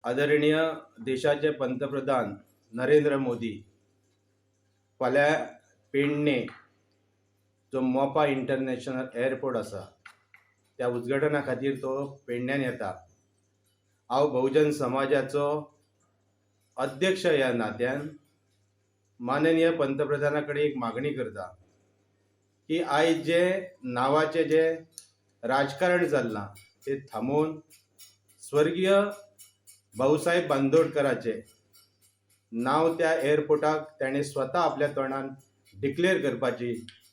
आदरणीय देशाचे पंतप्रधान नरेंद्र मोदी फाल्यां पेडणे जो मोपा इंटरनॅशनल एअरपोर्ट आसा त्या उद्घाटना खातीर तो पेडण्यान येता. हांव बहुजन समाजाचो अध्यक्ष ह्या नात्यान माननीय पंतप्रधाना कडेन एक मागणी करता की आयज जे नांवाचें जें राजकारण चल्लां तें थांबोवन स्वर्गीय भाऊसाहेब बांदोडकराचें नांव त्या एअरपोर्टाक ताणें स्वता आपल्या तोंडान डिक्लेअर करपाची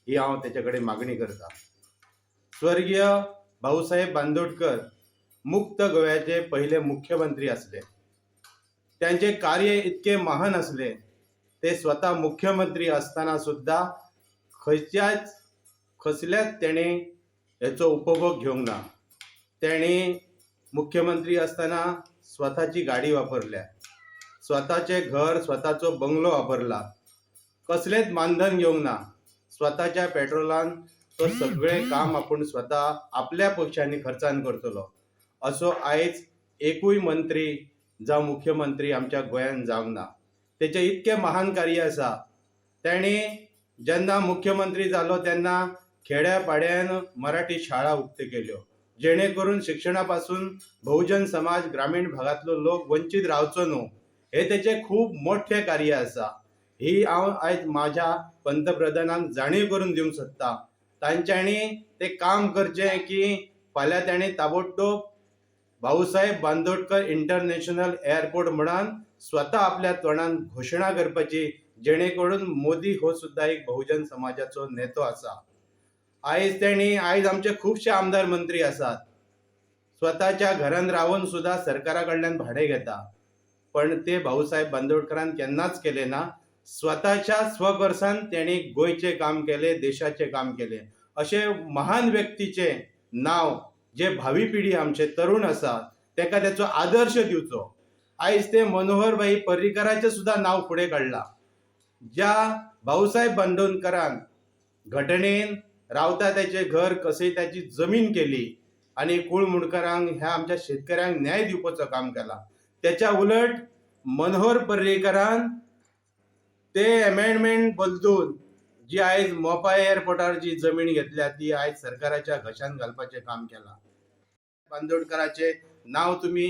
ही हांव तेचे कडेन मागणी करता. स्वर्गीय भाऊसाहेब बांदोडकर मुक्त गोव्याचे पहिले मुख्यमंत्री आसले. त्यांचे कार्य इतके महान आसले, ते स्वता मुख्यमंत्री आसतना सुद्दां खंयच्याच कसल्याच तेणें हेचो उपभोग घेवंक ना. तेणी मुख्यमंत्री आसतना स्वताची गाडी वापरल्या, स्वताचें घर, स्वताचो बंगलो वापरला, कसलेंच मानधन घेवंक ना. स्वताच्या पेट्रोलान तो सगळें काम आपूण स्वता आपल्या पयशांनी खर्चान करतलो. असो आयज एकूय मंत्री जावं मुख्यमंत्री आमच्या गोंयान जावंक ना. तेचें इतकें महान कार्य आसा. तेणी जेन्ना मुख्यमंत्री जालो तेन्ना खेड्या पाड्यान मराठी शाळा उक्त्यो केल्यो, जेणे करून शिक्षणा पासून बहुजन समाज, ग्रामीण भागांतलो लोक वंचीत रावचो न्हू, हें तेचें खूब मोठें कार्य आसा. ही हांव आयज म्हाज्या पंतप्रधानाक जाणीव करून दिवंक सोदतां. तांच्यांनी तें काम करचें की फाल्यां तांणी ताबडतोब भाऊसाहेब बांदोडकर इंटरनॅशनल एअरपोर्ट म्हणान स्वता आपल्या तोंडान घोशणा करपाची, जेणे करून मोदी हो सुद्दां एक बहुजन समाजाचो नेतो आसा. आयज तेणी, आयज आमचे खुबशे आमदार मंत्री आसात, स्वताच्या घरान रावन सुद्दां सरकारा कडल्यान भाडें घेता, पण ते भाऊसाहेब बांदोडकरान केन्नाच केलें ना. स्वताच्या स्वखर्सान तेणी गोंयचें काम केलें, देशाचें काम केलें. अशें महान व्यक्तीचें नांव जे भावी पिढी, आमचे तरुण आसा, तेका तेचो आदर्श दिवचो. आयज ते मनोहर भाई पर्रीकराचें सुद्दां नांव फुडें काडलां. ज्या भाऊसाहेब बांदोडकरान घटनेन रावता त्याचें घर कशें ताची जमीन केली आनी कुळमुणकरांक, ह्या आमच्या शेतकऱ्यांक न्याय दिवपाचो काम केला, त्याच्या उलट मनोहर पर्रीकरान ते अमेंडमेंट बदलून जी आयज मोपा एअरपोर्टार जी जमीन घेतल्या ती आयज सरकाराच्या घशान घालपाचें काम केलां. बांदोडकराचें नांव तुमी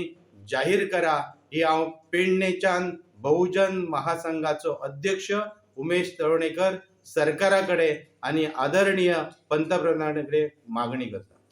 जाहीर करा, ही हांव पेडणेच्यान बहुजन महासंघाचो अध्यक्ष उमेश तळवणेकर सरकारा कडेन आनी आदरणीय पंतप्रधाना कडेन मागणी करता.